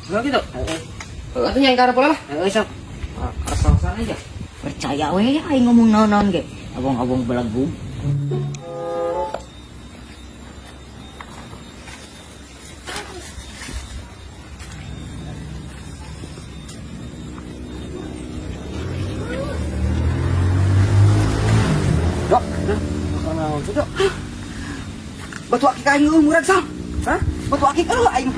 Enggak gitu. Heeh. Atuh nya aing pola lah. Heeh sok. Asal aja. Percaya we aing ngomong naon-naon ge. Abong-abong belagum. Dok, naon sih, Dok? Batu akik aing eueuh murag sal. Hah? Batu akik eueuh aing.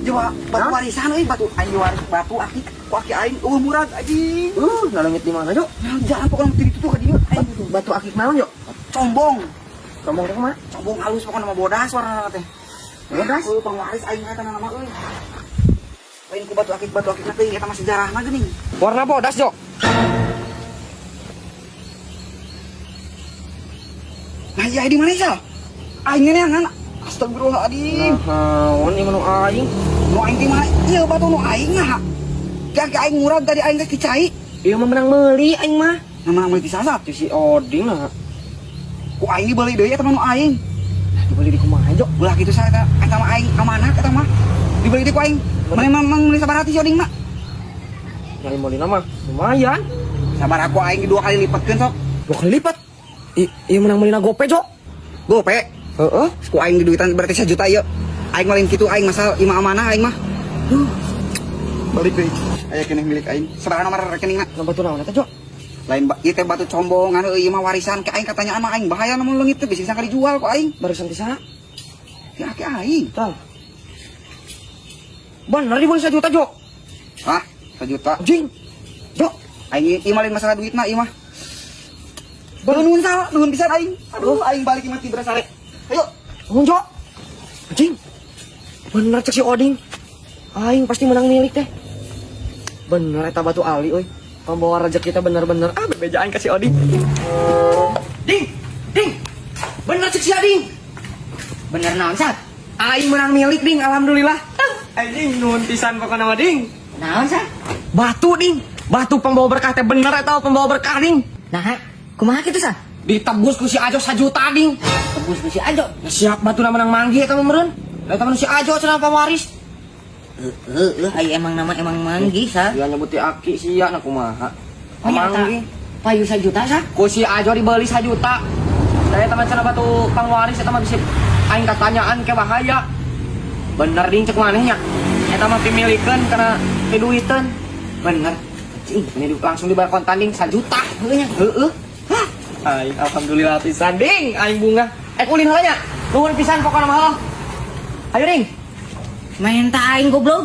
Jawa batu Hah? warisan euy, batu aing waris batu akik ku aki aing eueuh murag anjing. Nalengit di mana, Jok? Nah, jalan pokoknya ti ditu tuh ka dieu aing. Batu akik naon, Jok? Combong. Combong teh kumaha? Combong halus pokoknya mah bodas warna teh. Bodas? Eueuh pangwaris aing eta nama euy. Lain ku batu akik na teuing eta mah sejarahna geuning. Warna bodas, Jok. Nah, iya di mana sal? Aing neangan. Astagfirullahaladzim. Naon ieu mah nu aing? Nu aing di mana? Ieu batu nu aing nah. Ki aing murag tadi aing geus dicai. Ieu mah menang meuli aing mah. Nah, menang meuli ti sasat. Ti si Oding lah. Ku aing dibeli deui eta mah nu aing. Nah, dibeli di kumaha, Jok? Ulah kitu sa eta eta mah aing amanah eta mah. Dibeli deui ku aing. Mana memang meuli sabaraha ti si Oding mah? Nyari meuli mah lumayan. Sabar aku aing dua kali lipatkeun sok. Dua kali lipat. Ieu menang meulina gope, Jok. Gope. Heeh. Ku aing diduitan berarti 1 juta ieu. Aing malin kitu aing masal ieu mah amanah aing mah. Duh. Balik deui. Aya keneh milik aing. Sabaraha nomor rekeningna? Nah, batu naon eta, Jok? Lain ieu teh batu combongan euy ieu mah warisan ke aing katanya mah aing bahaya namun leungit teh bisa sangka dijual ku aing. Barusan ti saha? Ti aki aing. Tah. Bener dibeli 1 juta, Jok. Hah? 1 juta. Anjing. Jok. Aing ieu mah lain masalah duitna ieu mah. Nuhun sal, nuhun pisan aing. Aduh, aing balik ieu mah ti sare. Ayo. Nuhun, Jok. Anjing. Bener cek si Oding. Aing pasti menang milik teh. Bener eta batu ali euy. Pembawa rezeki kita bener-bener. Ah, bebejaan ka si Oding. Ding, ding. Bener cek si Oding. Bener naon sal? Aing menang milik, ding, alhamdulillah. Anjing nuhun pisan pokona mah, ding. Naon sal? Batu, ding. Batu pembawa berkah teh bener eta pembawa berkah, ding. Nah, kumaha kitu sal? Ditebus ku si Ajo 1 juta, ding. Tebus ku si Ajo. Ya, siap batuna menang manggih eta mah meureun. Da eta mah si Ajo cenah pewaris. Heeh, ai emang nama emang manggih sal. Dia nyebut ti aki sia na kumaha. Oh, nya eta Manggih. payu 1 juta sal? Ku si Ajo dibeli 1 juta. Da eta mah cenah batu pangwaris eta mah bisa aing katanyaan ke bahaya. Bener ding cek maneh nya. Eta mah pimilikeun kana piduiteun. Bener. Anjing, ini langsung dibayar kontan ding 1 juta. Heueuh nya. Heeh. Hah. Aing alhamdulillah pisan ding, aing bunga. Ulin heula nya. Nuhun pisan pokona mah. Ayo ding. Main ta aing goblok.